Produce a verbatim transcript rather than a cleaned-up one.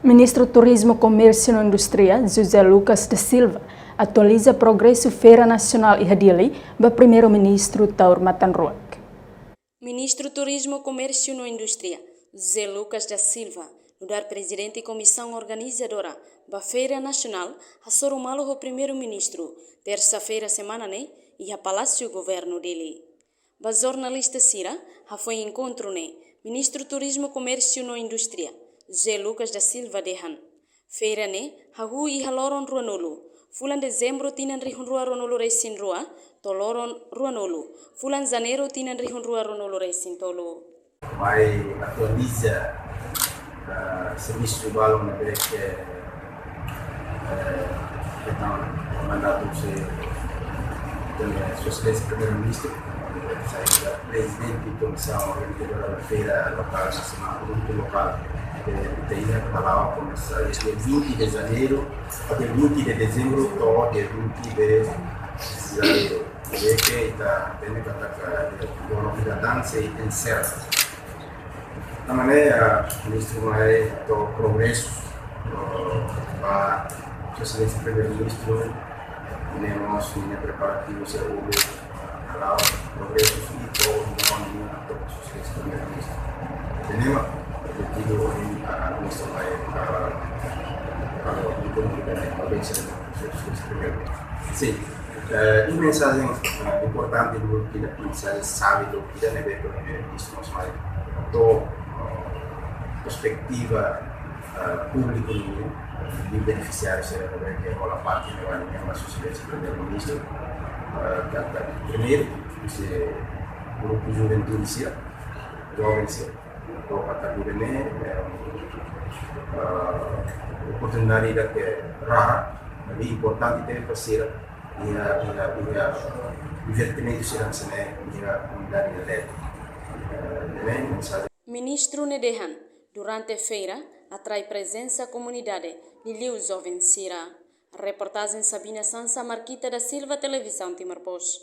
Ministru Turizmu, Komérsiu no Indústria, José Lucas da Silva, atualiza progresu Feira Nasionál iha Dili ba Primeiru-Ministru Taur Matan Ruak. Ministru Turizmu, Komérsiu no Indústria, José Lucas da Silva, nu'udar Prezidente Komisaun Organizadora ba Feira Nasionál, hasoru malu ho Primeiru-Ministru, tersa-feira semana ne'e, iha Palásiu Governu Dili. Ba jornalista sira, hafoin enkontru ne'e, Ministru Turizmu, Komérsiu no Indústria, José Lucas da Silva dehan, feira ne'e hahú iha loron ruanulu, fulan Dezembru tinan rihun rua ruanulu resin rua, to'o loron ruanulu, fulan Janeiru tinan rihun rua ruanulu resin tolu. Mai atualiza, ah, servisu balun ne'ebé ke, eh, entaun mandatu husi, eh, Sua Exelénsia Primeiru-Ministru, sai Prezidente Komisaun Organizadora da Feira Lokál Nasionál, Produtu Lokál, eh, ita iha hala'o komesa dia vinte de Janeiru, até vinte de Dezembru, to'o dia vinte de Janeiru. Jadi ke ita tene katak, eh, dansa e enserra. Tanba ne'e, ah, Ministru mai to'o progresu, eh, ba Sua Exelénsia Primeiru-Ministru, ne'e mós nia preparativu sira uluk, hala'o progresu i to'o, no, nia to'o Sua Exelénsia Primeiru-Ministru. Ne'e mak objetivu ohin, ah, Ministru mai, ah, hala'o enkontru ho Sua Exelénsia Primeiru-Ministru. Sin, eh, iha mensajen, eh, importante dulu, iha mensajen sábi dulu, iha ne'ebé ke, eh, Ministru mós mai to'o, eh, perspetiva, eh, públiku nian, eh, i benefisiáriu sira ne'ebé ke hola parte ne'e ba nia, ba Sua Exelénsia Primeiru-Ministru, eh, katak primeiru, husi grupu juventude sira, joven sira, to'o katak ida-ne'e, eh, eh, oportunidade ida ke rara, tapi importante tebes ba sira, iha, iha, iha divertimentu sira hanesan ne'e, iha komunidade ida-ne'e. Eh, ne'e mensajen. Ministru ne'e dehan, durante feira, atrai prezensa komunidade, liuliu joven sira. Reportajen Sabina Sansa, Marquita da Silva, Televizaun Timor Post.